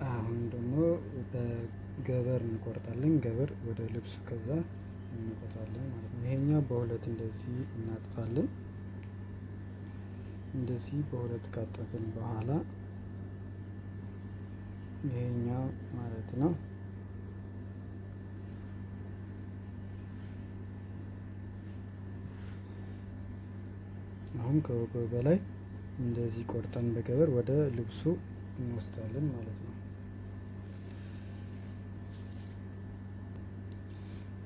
አሁን ደግሞ በገበር እንቆርጣለን። ገበር ወደ ልብሱ ከዛ እንቆርጣለን ማለት ነው። ይሄኛው በሁለት እንደዚህ እናጥፋለን። እንደዚህ በሁለት ካጠፍን በኋላ ይሄኛው ማለት ነው። አሁን ከወገብ በላይ እንደዚህ ቆርጠን በገበር ወደ ልብሱ እንወስዳለን ማለት ነው።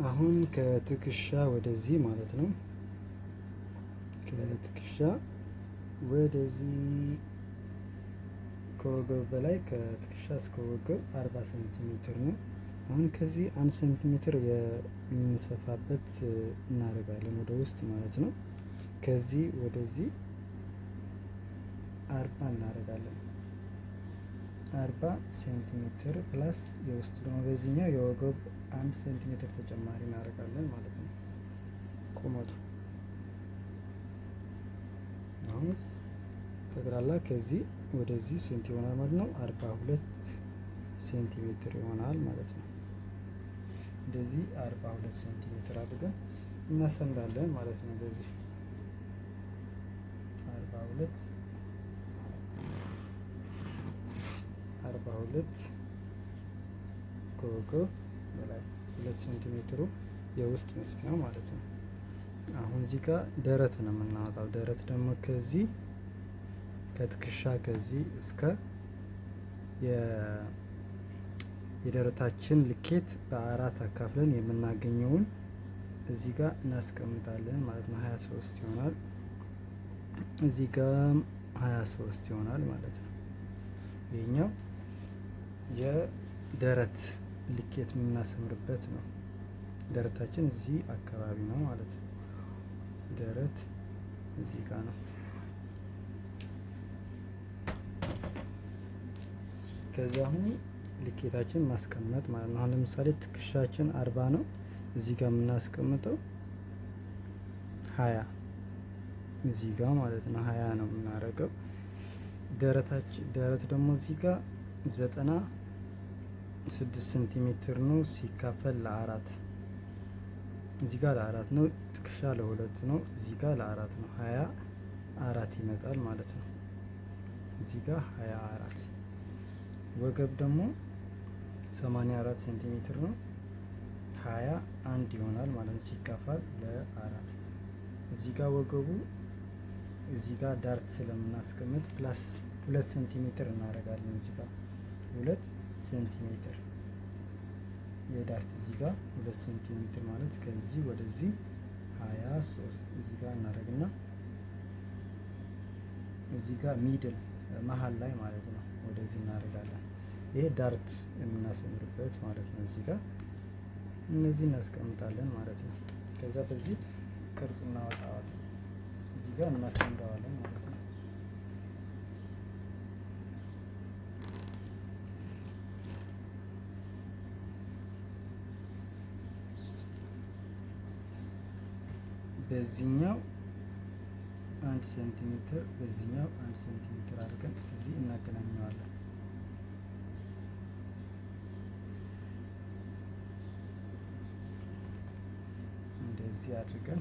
አሁን ከትከሻ ወደዚህ ማለት ነው። ከትከሻ ወደዚህ ከወገብ በላይ ከትከሻ እስከ ወገብ 40 ሴንቲሜትር ነው። አሁን ከዚህ 1 ሴንቲሜትር የምንሰፋበት እናደርጋለን ወደ ውስጥ ማለት ነው። ከዚህ ወደዚህ 40 እናደርጋለን። 40 ሴንቲሜትር plus የውስጥ ደግሞ በዚህኛው የወገብ 1 ሴንቲሜትር ተጨማሪ እናደርጋለን ማለት ነው። ቁመቱ አሁን ጠቅላላ ከዚህ ወደዚህ ስንት ይሆናል ማለት ነው? 42 ሴንቲሜትር ይሆናል ማለት ነው። እንደዚህ 42 ሴንቲሜትር አድርገን እናሰምራለን ማለት ነው። በዚህ 42 ከወገብ በላይ 2 ሴንቲሜትሩ የውስጥ መስፊያው ማለት ነው። አሁን እዚህ ጋር ደረት ነው የምናወጣው። ደረት ደግሞ ከዚህ ከትከሻ ከዚህ እስከ የደረታችን ልኬት በአራት አካፍለን የምናገኘውን እዚህ ጋር እናስቀምጣለን ማለት ነው። 23 ይሆናል። እዚህ ጋር 23 ይሆናል ማለት ነው። ይሄኛው የደረት ልኬት የምናሰምርበት ነው። ደረታችን እዚህ አካባቢ ነው ማለት ነው። ደረት እዚህ ጋር ነው። ከዛ አሁን ልኬታችን ማስቀመጥ ማለት ነው። አሁን ለምሳሌ ትከሻችን 40 ነው። እዚህ ጋር የምናስቀምጠው 20 እዚህ ጋር ማለት ነው። 20 ነው የምናደርገው። ደረት ደግሞ እዚህ ጋር 96 ሴንቲሜትር ነው ሲካፈል ለአራት እዚህ ጋር ለአራት ነው። ትከሻ ለሁለት ነው። እዚህ ጋር ለአራት ነው። 24 ይመጣል ማለት ነው። እዚህ ጋር 24። ወገብ ደግሞ 84 ሴንቲሜትር ነው። 21 ይሆናል ማለት ነው ሲካፈል ለአራት። እዚህ ጋር ወገቡ እዚህ ጋር dart ስለምናስቀምጥ plus 2 ሴንቲሜትር እናደርጋለን። እዚህ ጋር 2 ሴንቲሜትር የ dart እዚህ ጋር 2 ሴንቲሜትር ማለት ከዚህ ወደዚህ 23 እዚህ ጋር እናደርግና እዚህ ጋር middle መሀል ላይ ማለት ነው ወደዚህ እናደርጋለን። ይሄ dart የምናሰምርበት ማለት ነው። እዚህ ጋር እነዚህ እናስቀምጣለን ማለት ነው። ከዛ በዚህ ቅርጽ እናወጣዋለን። እዚህ ጋር እናሰምረዋለን ማለት ነው። በዚህኛው 1 ሴንቲሜትር በዚህኛው 1 ሴንቲሜትር አድርገን እዚህ እናገናኘዋለን። እንደዚህ አድርገን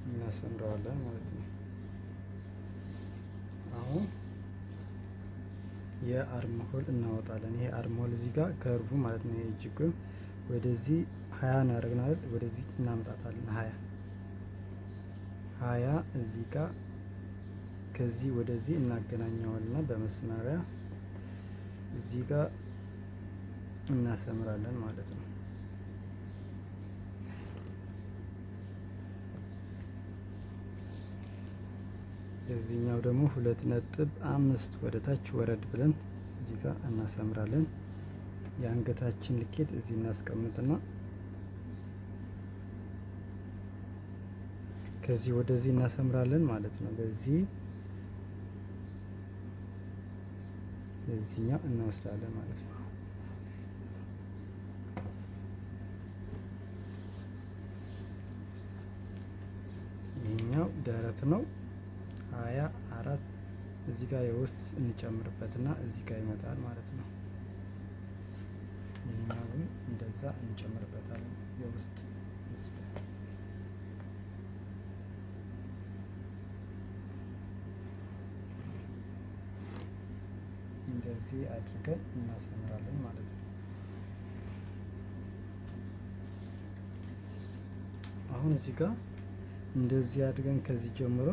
እናሰምረዋለን ማለት ነው። አሁን የ armhole እናወጣለን። ይሄ armhole እዚህ ጋር curve ኡ ማለት ነው። የእጅ ወደዚህ 20 ነው ያደረግነው፣ ወደዚህ እናምጣታለን። 20 እዚህ ጋር ከዚህ ወደዚህ እናገናኘዋልና በመስመሪያ እዚህ ጋር እናሰምራለን ማለት ነው። የዚህኛው ደግሞ 2.5 ወደ ታች ወረድ ብለን እዚህ ጋር እናሰምራለን። የአንገታችን ልኬት እዚህ እናስቀምጥና ከዚህ ወደዚህ እናሰምራለን ማለት ነው። በዚህ በዚህኛው እንወስዳለን ማለት ነው። ደረት ነው 24። እዚህ ጋር የውስጥ እንጨምርበትና እዚህ ጋር ይመጣል ማለት ነው። ይሄኛውን እንደዛ እንጨምርበታለን የውስጥ እንደዚህ አድርገን እናሰምራለን ማለት ነው። አሁን እዚህ ጋር እንደዚህ አድርገን ከዚህ ጀምሮ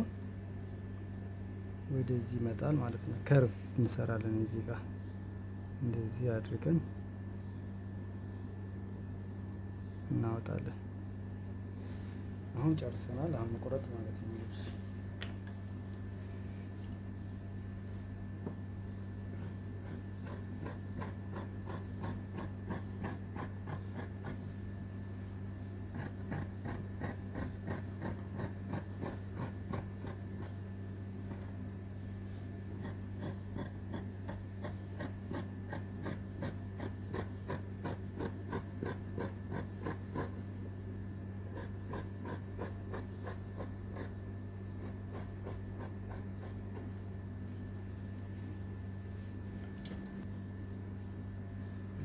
ወደዚህ ይመጣል ማለት ነው። curve እንሰራለን እዚህ ጋር እንደዚህ አድርገን እናወጣለን። አሁን ጨርሰናል። አሁን መቁረጥ ማለት ነው ልብስ።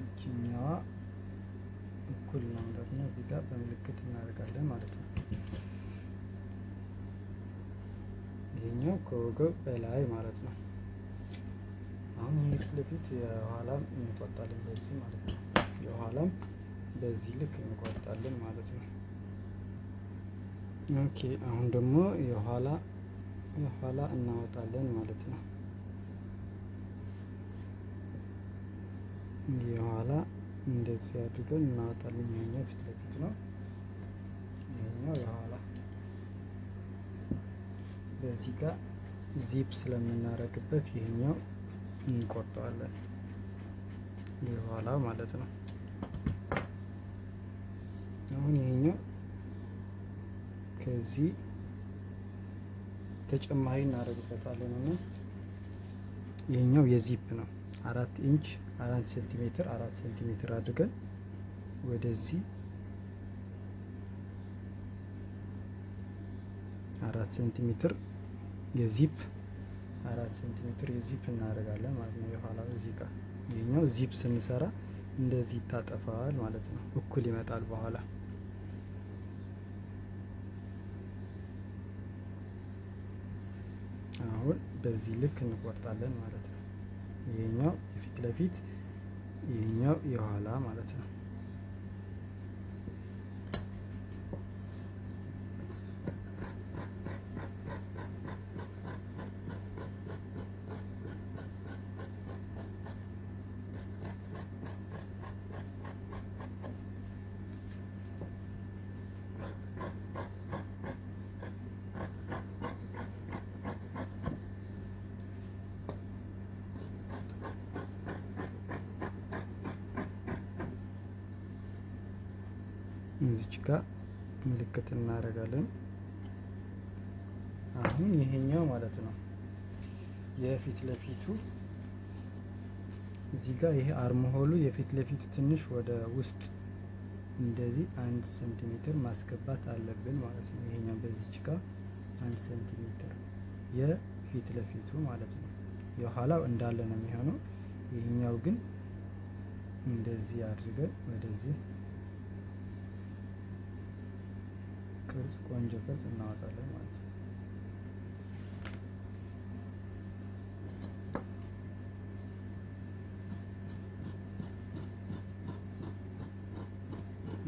ይችኛዋ እኩል ማምጣትና እዚህ ጋር በምልክት እናደርጋለን ማለት ነው። ይሄኛው ከወገብ በላይ ማለት ነው። አሁን ይሄ ፊት ለፊት የኋላም እንቆርጣለን በዚህ ማለት ነው። የኋላም በዚህ ልክ እንቆርጣለን ማለት ነው። Okay አሁን ደግሞ የኋላ የኋላ እናወጣለን ማለት ነው። የኋላ እንደዚህ አድርገን እናወጣለን። ይሄኛው ፊት ለፊት ነው። ይሄኛው የኋላ በዚህ ጋር ዚፕ ስለምናደርግበት ይሄኛው እንቆርጠዋለን፣ የኋላ ማለት ነው። አሁን ይሄኛው ከዚህ ተጨማሪ እናደርግበታለን እና ይሄኛው የዚፕ ነው። 4 ኢንች 4 ሴንቲሜትር 4 ሴንቲሜትር አድርገን ወደዚህ 4 ሴንቲሜትር የዚፕ 4 ሴንቲሜትር የዚፕ እናደርጋለን ማለት ነው። የኋላው እዚህ ጋር ይሄኛው ዚፕ ስንሰራ እንደዚህ ይታጠፋል ማለት ነው። እኩል ይመጣል በኋላ። አሁን በዚህ ልክ እንቆርጣለን ማለት ነው። ይሄኛው የፊት ለፊት ይሄኛው የኋላ ማለት ነው። እዚች ጋር ምልክት እናደርጋለን። አሁን ይሄኛው ማለት ነው የፊት ለፊቱ እዚህ ጋር ይሄ armhole ኡ የፊት ለፊቱ ትንሽ ወደ ውስጥ እንደዚህ 1 ሴንቲሜትር ማስገባት አለብን ማለት ነው። ይሄኛው በዚች ጋር 1 ሴንቲሜትር የፊት ለፊቱ ማለት ነው። የኋላው እንዳለ ነው የሚሆነው። ይሄኛው ግን እንደዚህ አድርገን ወደዚህ ቅርጽ ቆንጆ ቅርጽ እናወጣለን ማለት ነው።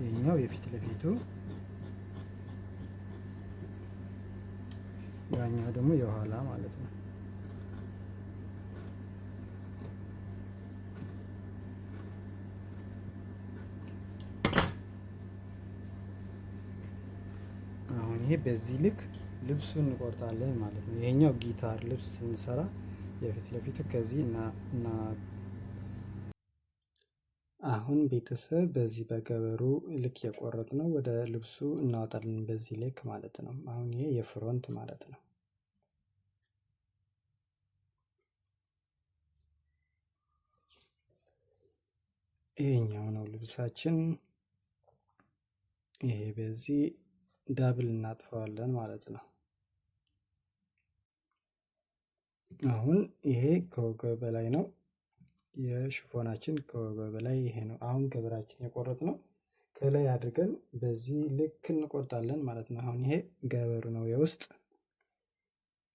ይሄኛው የፊት ለፊቱ፣ ያኛው ደግሞ የኋላ ማለት ነው። አሁን ይሄ በዚህ ልክ ልብሱን እንቆርጣለን ማለት ነው። ይሄኛው ጊታር ልብስ ስንሰራ የፊት ለፊቱ ከዚህ እና አሁን ቤተሰብ በዚህ በገበሩ ልክ የቆረጥነው ወደ ልብሱ እናወጣለን በዚህ ልክ ማለት ነው። አሁን ይሄ የ front ማለት ነው። ይሄኛው ነው ልብሳችን። ይሄ በዚህ double እናጥፈዋለን ማለት ነው። አሁን ይሄ ከወገብ በላይ ነው። የሽፎናችን ከወገብ በላይ ይሄ ነው። አሁን ገበራችን የቆረጥነው ከላይ አድርገን በዚህ ልክ እንቆርጣለን ማለት ነው። አሁን ይሄ ገበሩ ነው፣ የውስጥ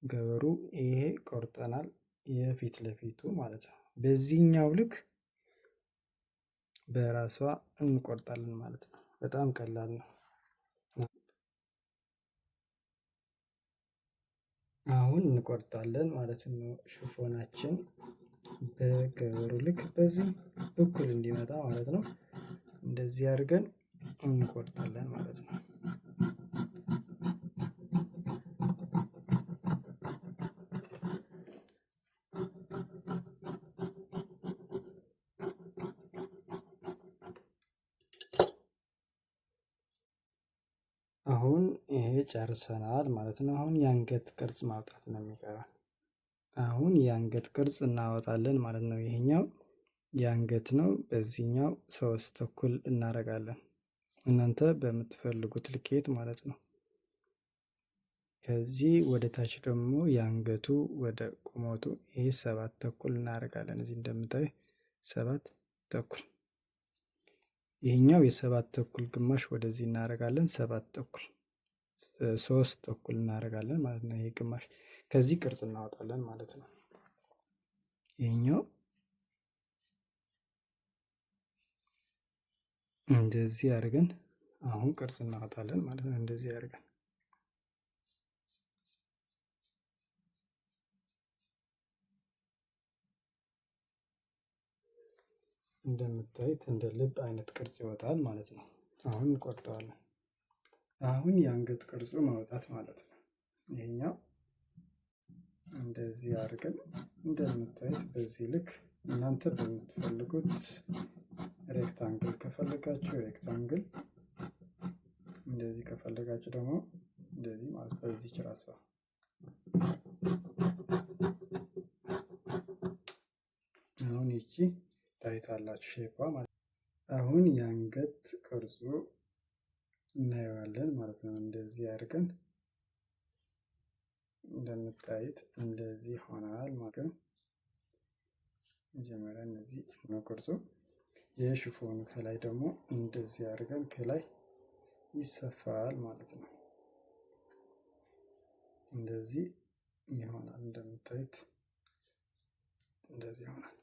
ገበሩ ይሄ ቆርጠናል፣ የፊት ለፊቱ ማለት ነው። በዚህኛው ልክ በራሷ እንቆርጣለን ማለት ነው። በጣም ቀላል ነው። አሁን እንቆርጣለን ማለት ነው። ሽፎናችን በገበሩ ልክ በዚህ እኩል እንዲመጣ ማለት ነው። እንደዚህ አድርገን እንቆርጣለን ማለት ነው። አሁን ይሄ ጨርሰናል ማለት ነው። አሁን የአንገት ቅርጽ ማውጣት ነው የሚቀረው። አሁን የአንገት ቅርጽ እናወጣለን ማለት ነው። ይሄኛው የአንገት ነው። በዚህኛው 3 ተኩል እናደርጋለን። እናንተ በምትፈልጉት ልኬት ማለት ነው። ከዚህ ወደ ታች ደግሞ የአንገቱ ወደ ቁመቱ ይሄ 7 ተኩል እናደርጋለን። እዚህ እንደምታዩ 7 ተኩል፣ ይሄኛው የ7 ተኩል ግማሽ ወደዚህ እናደርጋለን። 7 ተኩል፣ 3 ተኩል እናደርጋለን ማለት ነው። ይሄ ግማሽ ከዚህ ቅርጽ እናወጣለን ማለት ነው። ይሄኛው እንደዚህ አድርገን አሁን ቅርጽ እናወጣለን ማለት ነው። እንደዚህ አድርገን እንደምታዩት እንደ ልብ አይነት ቅርጽ ይወጣል ማለት ነው። አሁን እንቆርጠዋለን። አሁን የአንገት ቅርጹ ማውጣት ማለት ነው። ይሄኛው እንደዚህ አድርገን እንደምታዩት በዚህ ልክ እናንተ በምትፈልጉት rectangle ከፈለጋችሁ rectangle፣ እንደዚህ ከፈለጋችሁ ደግሞ እንደዚህ ማለት በዚህች ራሷ። አሁን ይቺ ታይታላችሁ shape ዋ ማለት። አሁን የአንገት ቅርጹ እናየዋለን ማለት ነው። እንደዚህ አድርገን እንደምታዩት እንደዚህ ሆናል ማለት ነው። መጀመሪያ እነዚህ ነው ቅርጹ። የሽፎኑ ከላይ ደግሞ እንደዚህ አድርገን ከላይ ይሰፋል ማለት ነው። እንደዚህ ይሆናል፣ እንደምታዩት እንደዚህ ይሆናል።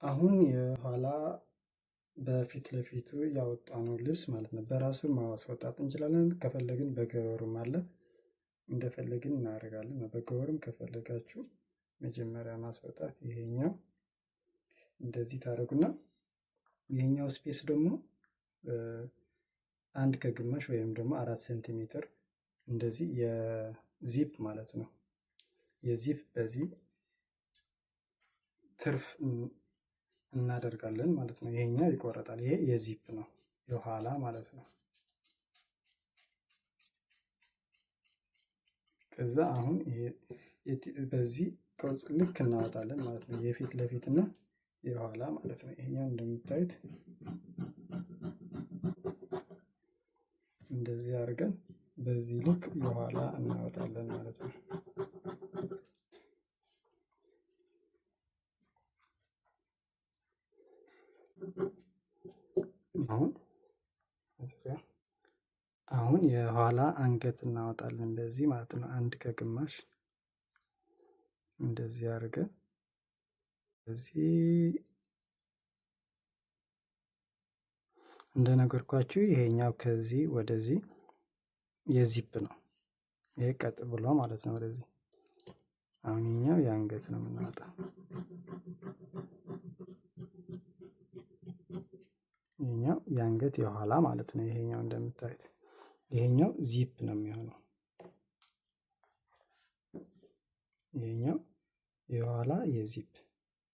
አሁን የኋላ በፊት ለፊቱ ያወጣነው ልብስ ማለት ነው። በራሱ ማስወጣት እንችላለን። ከፈለግን በገበሩም አለ፣ እንደፈለግን እናደርጋለን። በገበሩም ከፈለጋችሁ መጀመሪያ ማስወጣት ይሄኛው እንደዚህ ታደርጉና ይሄኛው space ደግሞ 1 ከግማሽ ወይም ደግሞ 4 ሴንቲሜትር እንደዚህ የዚፕ ማለት ነው። የዚፕ በዚህ ትርፍ እናደርጋለን ማለት ነው። ይሄኛው ይቆረጣል። ይሄ የዚፕ ነው፣ የኋላ ማለት ነው። ከዛ አሁን በዚህ ቅርጽ ልክ እናወጣለን ማለት ነው። የፊት ለፊት እና የኋላ ማለት ነው። ይሄኛው እንደምታዩት እንደዚህ አድርገን በዚህ ልክ የኋላ እናወጣለን ማለት ነው። አሁን አሁን የኋላ አንገት እናወጣለን በዚህ ማለት ነው። 1 ከግማሽ እንደዚህ አድርገን እዚህ እንደነገርኳችሁ ይሄኛው ከዚህ ወደዚህ የዚፕ ነው። ይሄ ቀጥ ብሎ ማለት ነው ወደዚህ። አሁን ይሄኛው የአንገት ነው የምናወጣው። ይሄኛው የአንገት የኋላ ማለት ነው። ይሄኛው እንደምታዩት ይሄኛው ዚፕ ነው የሚሆነው። ይሄኛው የኋላ የዚፕ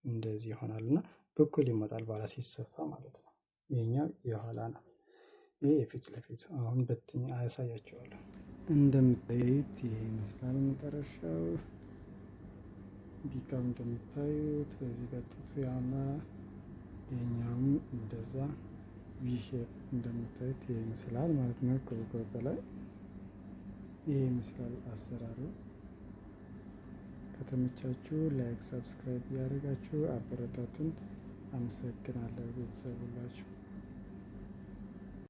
እንደዚህ ይሆናል እና እኩል ይመጣል በኋላ ሲሰፋ ማለት ነው። ይሄኛው የኋላ ነው። ይሄ የፊት ለፊት አሁን በትኜ አያሳያችኋለሁ። እንደምታዩት ይሄ ይመስላል መጨረሻው። ቢቃው እንደምታዩት በዚህ በጥቱ ያማ፣ ይሄኛውም እንደዛ። V shape እንደምታዩት ይህ ይመስላል ማለት ነው። ከወገብ በላይ ይህ ይመስላል አሰራሩ። ከተመቻችሁ like፣ subscribe እያደረጋችሁ አበረታቱን። አመሰግናለሁ ቤተሰብ ሁላችሁ።